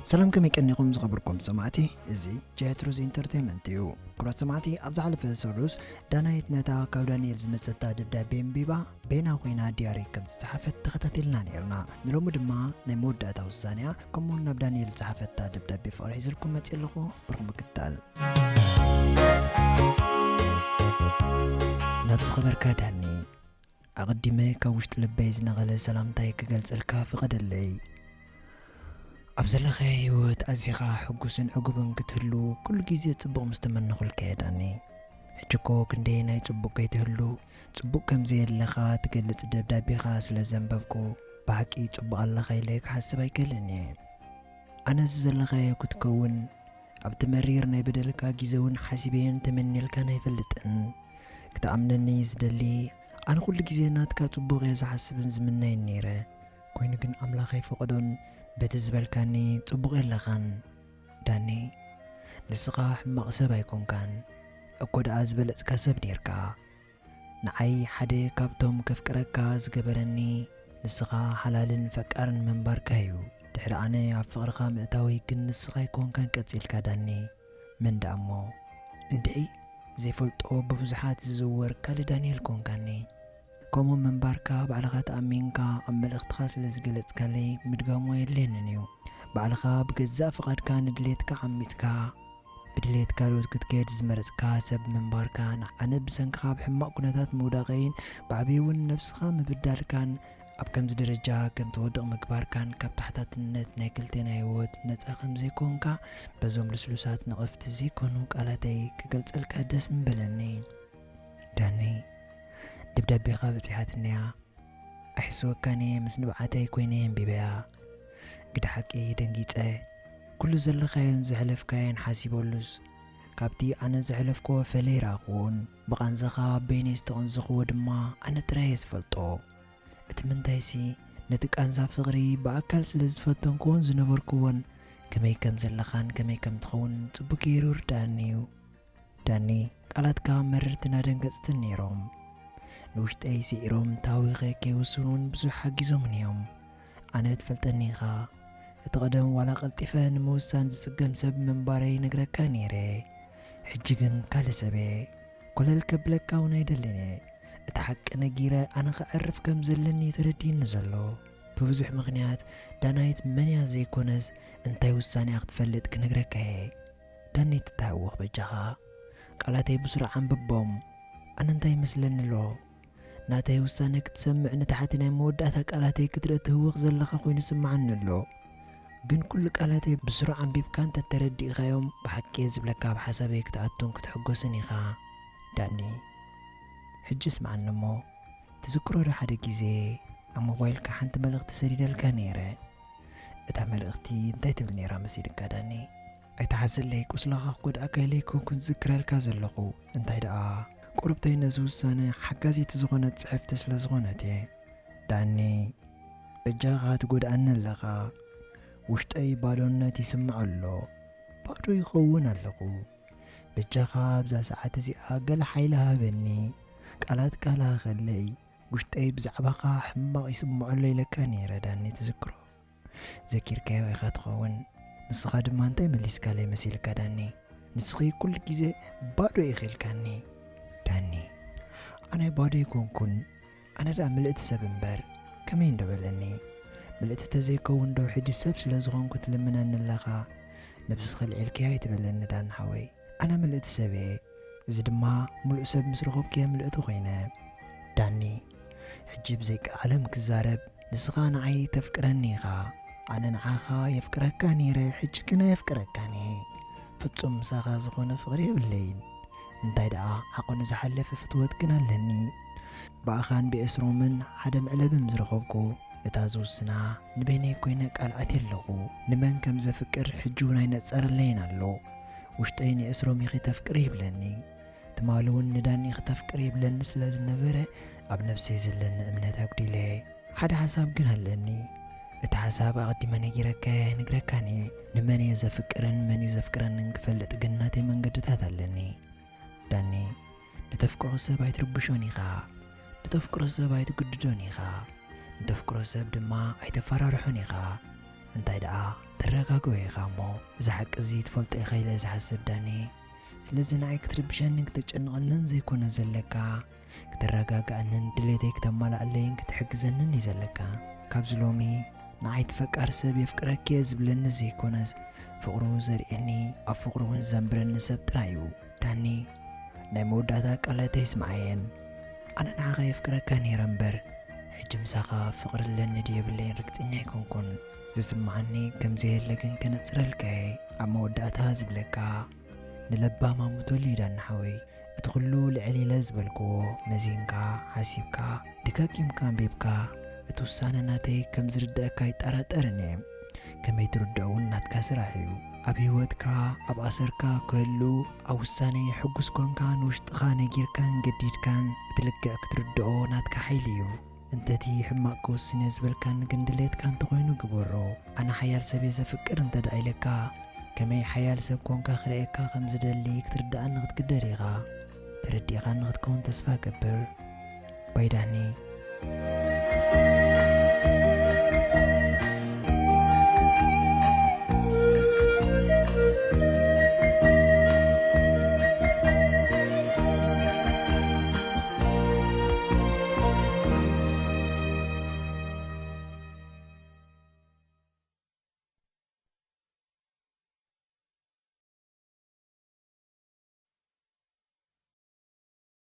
ሰላም፣ ከመይ ቀኒኹም ዝኸበርኩም ሰማዕቲ? እዚ ጃትሩዝ ኢንተርቴይንመንት እዩ። ክቡራት ሰማዕቲ፣ ኣብ ዝሓለፈ ሰሉስ ዳናይት ነታ ካብ ዳንኤል ዝመጸታ ደብዳቤ ኣንቢባ በይና ኮይና ዲያሪ ከም ዝጸሓፈት ተኸታቲልና ነይርና። ንሎሚ ድማ ናይ መወዳእታ ውሳኔያ ከምኡውን ናብ ዳንኤል ዝጸሓፈታ ደብዳቤ ፍቕሪ ሒዘልኩም መጺእ ኣለኹ። ብርኹም ምክትታል። ናብ ዝኸበርካ ዳኒ፣ ኣቐዲመ ካብ ውሽጢ ልበይ ዝነቐለ ሰላምታይ ክገልጸልካ ፍቐደለይ። ኣብ ዘለኻዮ ህይወት ኣዚኻ ሕጉስን ዕጉብን ክትህሉ ኩሉ ግዜ ጽቡቕ ምስ ተመነኹልካ እየ ዳኒ። ሕጂ እኮ ክንደየናይ ጽቡቕ ከይትህሉ፣ ጽቡቕ ከም ዘየለኻ ትገልጽ ደብዳቤኻ ስለ ዘንበብኩ፣ ብሓቂ ጽቡቕ ኣለኻ ኢለ ክሓስብ ኣይክእልን እየ። ኣነስ ዘለኻዮ ክትከውን ኣብቲ መሪር ናይ በደልካ ግዜ እውን ሓሲበዮን ተመንየልካን ኣይፈልጥን። ክትኣምነኒ ዝደሊ፣ ኣነ ኩሉ ግዜ ናትካ ጽቡቕ እየ ዝሓስብን ዝምነይን ነይረ። ኮይኑ ግን ኣምላኽ ኣይፈቐዶን፣ በቲ ዝበልካኒ ጽቡቕ የለኻን። ዳኒ፣ ንስኻ ሕማቕ ሰብ ኣይኮንካን፣ እኮ ደኣ ዝበለጽካ ሰብ ነይርካ። ንዓይ ሓደ ካብቶም ከፍቅረካ ዝገበረኒ ንስኻ ሓላልን ፈቃርን ምንባርካ እዩ። ድሕሪ ኣነ ኣብ ፍቕርኻ ምእታወይ ግን ንስኻ ኣይኮንካን ቀጺልካ ዳኒ። መን ደኣ እሞ? እንድዒ ዘይፈልጦ ብብዙሓት ዝዝወር ካልእ ዳንኤል ኮንካኒ። ከምኡ ምንባርካ ባዕልኻ ተኣሚንካ ኣብ መልእኽትኻ ስለ ዝገለጽካለይ ምድጋሙ ኣየድልየንን እዩ። ባዕልኻ ብገዛእ ፍቓድካ ንድሌትካ ዓሚጽካ ብድሌት ካልኦት ክትከይድ ዝመረጽካ ሰብ ምንባርካ፣ ንዓነ ብሰንክኻ ኣብ ሕማቕ ኩነታት ምውዳቐይን ብዓብዪ እውን ነብስኻ ምብዳልካን፣ ኣብ ከምዚ ደረጃ ከም ትወድቕ ምግባርካን ካብ ተሓታትነት ናይ ክልቴና ህይወት ነጻ ከም ዘይኮንካ በዞም ልስሉሳት ነቐፍቲ ዘይኮኑ ቃላተይ ክገልጸልካ ደስ ምበለኒ። ዳኒ፣ ደብዳቤኻ በጺሓትኒያ። ኣሕስወካን እየ ምስ ንብዓተይ ኮይነ ኣንቢበያ። ግደ ሓቂ ደንጊጸ። ኩሉ ዘለኻዮን ዘሕለፍካዮን ሓሲበሉስ፣ ካብቲ ኣነ ዘሕለፍክዎ ፈለይ ረኣኽዎን፣ ብቓንዛኻ በይነይ ዝተቐንዘኽዎ ድማ ኣነ ጥራይ እየ ዝፈልጦ። እቲ ምንታይሲ፣ ነቲ ቃንዛ ፍቕሪ ብኣካል ስለ ዝፈተንክዎን ዝነበርክዎን፣ ከመይ ከም ዘለኻን ከመይ ከም ትኸውን ጽቡቕ ገይሩ ይርድኣኒ እዩ። ዳኒ፣ ቃላትካ መረርትን ኣደንገጽትን ነይሮም። ንውሽጠይ ስዒሮም ታዊኸ ከይውስን እውን ብዙሕ ሓጊዞምኒ እዮም። ኣነ ትፈልጠኒ ኢኻ። እቲ ቀደም ዋላ ቀልጢፈ ንምውሳን ዝጽገም ሰብ ምንባረይ ይነግረካ ነይረ። ሕጂ ግን ካልእ ሰብ እየ። ኮለል ከብለካ እውን ኣይደልን እየ። እቲ ሓቂ ነጊረ ኣነ ከዕርፍ ከም ዘለኒ እዩ ተረዲኡኒ ዘሎ። ብብዙሕ ምኽንያት ዳናይት መን እያ ዘይኮነስ እንታይ ውሳኔኣ ክትፈልጥ ክነግረካ እየ። ዳኒ ትተሃወኽ በጃኻ። ቃላተይ ብስሩዕ ኣንብቦም። ኣነ እንታይ ይመስለኒ ኣሎ? ናተይ ውሳነ ክትሰምዕ ንታሕቲ ናይ መወዳእታ ቃላተይ ክትርኢ ትህወኽ ዘለኻ ኮይኑ ይስምዓኒ ኣሎ። ግን ኩሉ ቃላተይ ብስሩዕ ኣንቢብካ እንተተረዲእኻዮም ብሓቂ እየ ዝብለካ ኣብ ሓሳበይ ክትኣቱን ክትሕጎስን ኢኻ። ዳኒ፣ ሕጂ ስምዓኒ እሞ፣ ትዝክሮ ዶ ሓደ ግዜ ኣብ ሞባይልካ ሓንቲ መልእኽቲ ሰዲደልካ ነይረ? እታ መልእኽቲ እንታይ ትብል ነይራ መሲልካ ዳኒ? ኣይትሓዘለይ፣ ቁስልኻ ክጎድኣካ ኢለ ኣይኮንኩን ዝዝክረልካ ዘለኹ። እንታይ ደኣ፣ ቁርብተይ ነዚ ውሳነ ሓጋዚት ዝኾነት ጽሕፍቲ ስለ ዝኾነት እየ። ዳኒ፣ በጃኻ ትጎድኣኒ ኣለኻ። ውሽጠይ ባዶነት ይስምዖ ኣሎ። ባዶ ይኸውን ኣለኹ። በጃኻ ኣብዛ ሰዓት እዚኣ ገለ ሓይሊ ሃበኒ። ቃላትካ ለኣኸለይ። ውሽጠይ ብዛዕባኻ ሕማቕ ይስምዖ ኣሎ ኢለካ ነይረ ዳኒ፣ ትዝክሮ? ዘኪርካዮ ኢኻ ትኸውን። ንስኻ ድማ እንታይ መሊስካለይ መሲልካ ዳኒ? ንስኺ ኩሉ ግዜ ባዶ ኢኺ ኢልካኒ። ዳኒ፣ ኣነ ባዶ ኣይኮንኩን። ኣነ ደኣ ምልእቲ ሰብ እምበር፣ ከመይ እንዶ በለኒ። ምልእቲ ተዘይከውን ዶ ሕጂ ሰብ ስለ ዝኾንኩ ትልምነኒ ኣለኻ? ነብስኺ ኣልዒልክያ ኣይትበለኒ ዳኒ ሓወይ። ኣነ ምልእቲ ሰብ እየ። እዚ ድማ ምሉእ ሰብ ምስ ረኸብኩ እየ ምልእቲ ኮይነ። ዳኒ፣ ሕጂ ብዘይቃ ዓለም ክዛረብ፣ ንስኻ ንዓይ ተፍቅረኒ ኢኻ። ኣነ ንዓኻ የፍቅረካ ነይረ፣ ሕጂ ግና የፍቅረካን እየ። ፍጹም ምሳኻ ዝኾነ ፍቕሪ የብለይን። እንታይ ደኣ ዓቐኑ ዝሓለፈ ፍትወት ግን ኣለኒ። ብኣኻን ብኤስሮምን ሓደ መዕለቢ ምስ ረኸብኩ፣ እታ ዝውስና ንበይነይ ኮይነ ቃል ኣትየ ኣለኹ። ንመን ከም ዘፍቅር ሕጂ እውን ኣይነጸረለይን ኣሎ። ውሽጠይ ንኤስሮም ኢኺ ተፍቅሪ ይብለኒ። ትማሊ እውን ንዳኒ ኢኺ ተፍቅሪ ይብለኒ ስለ ዝነበረ፣ ኣብ ነብሰይ ዘለኒ እምነት ኣጉዲለ። ሓደ ሓሳብ ግን ኣለኒ። እቲ ሓሳብ ኣቐዲመ ነጊረካዮ ኣይነግረካን እየ። ንመን እየ ዘፍቅርን መን እዩ ዘፍቅረንን ክፈልጥ ግን ናተይ መንገድታት ኣለኒ። ዳኒ፣ ንተፍቅሮ ሰብ ኣይትርብሾን ኢኻ። ንተፍቅሮ ሰብ ኣይትግድዶን ኢኻ። ንተፍቅሮ ሰብ ድማ ኣይተፈራርሖን ኢኻ። እንታይ ደኣ ተረጋግኦ ኢኻ እሞ፣ እዚ ሓቂ እዚ ትፈልጦ ኢኻ ኢለ ዝሓስብ ዳኒ። ስለዚ ንዓይ ክትርብሸንን ክተጨንቐንን ዘይኮነ ዘለካ፣ ክተረጋግኣንን ድሌተይ ክተማልኣለይን ክትሕግዘንን እዩ ዘለካ። ካብዚ ሎሚ ንዓይ እቲ ፈቃር ሰብ የፍቅረኪ እየ ዝብለኒ ዘይኮነስ፣ ፍቕሩ ዘርእየኒ፣ ኣብ ፍቕሩ እውን ዘንብረኒ ሰብ ጥራይ እዩ። ዳኒ፣ ናይ መወዳእታ ቃላተይ ስምዓየን። ኣነ ንዓኻ የፍቅረካ ነይረ እምበር፣ ሕጂ ምሳኻ ፍቕሪ ኣለኒ ድዩ የብለይን ርግጸኛ ኣይኮንኩን። ዝስምዓኒ ከም ዘየለ ግን ከነጽረልካ እየ። ኣብ መወዳእታ ዝብለካ፣ ንለባም ኣሙተሉ እዩ ዳኒ ሓወይ። እቲ ኩሉ ልዕል ኢለ ዝበልክዎ መዚንካ፣ ሓሲብካ፣ ደጋጊምካ ኣንቢብካ፣ እቲ ውሳነ ናተይ ከም ዝርድኣካ ኣይጠራጠርን እየ። ከመይ ትርድኦ እውን ናትካ ስራሕ እዩ። ኣብ ህይወትካ፣ ኣብ ኣሰርካ ክህሉ፣ ኣብ ውሳነ ሕጉስ ኮንካ ንውሽጥኻ ነጊርካን ገዲድካን፣ እቲ ልክዕ ክትርድኦ ናትካ ሓይሊ እዩ። እንተቲ ሕማቕ ክውስን እየ ዝበልካን ግን ድሌትካ እንተኾይኑ ግበሮ። ኣነ ሓያል ሰብ እየ ዘፍቅር እንተ ደኣ ኢለካ፣ ከመይ ሓያል ሰብ ኮንካ ክርእየካ ከም ዝደሊ ክትርድኣኒ ክትግደድ ኢኻ። ተረዲእኻኒ ክትከውን ተስፋ እገብር። ባይ ዳኒ።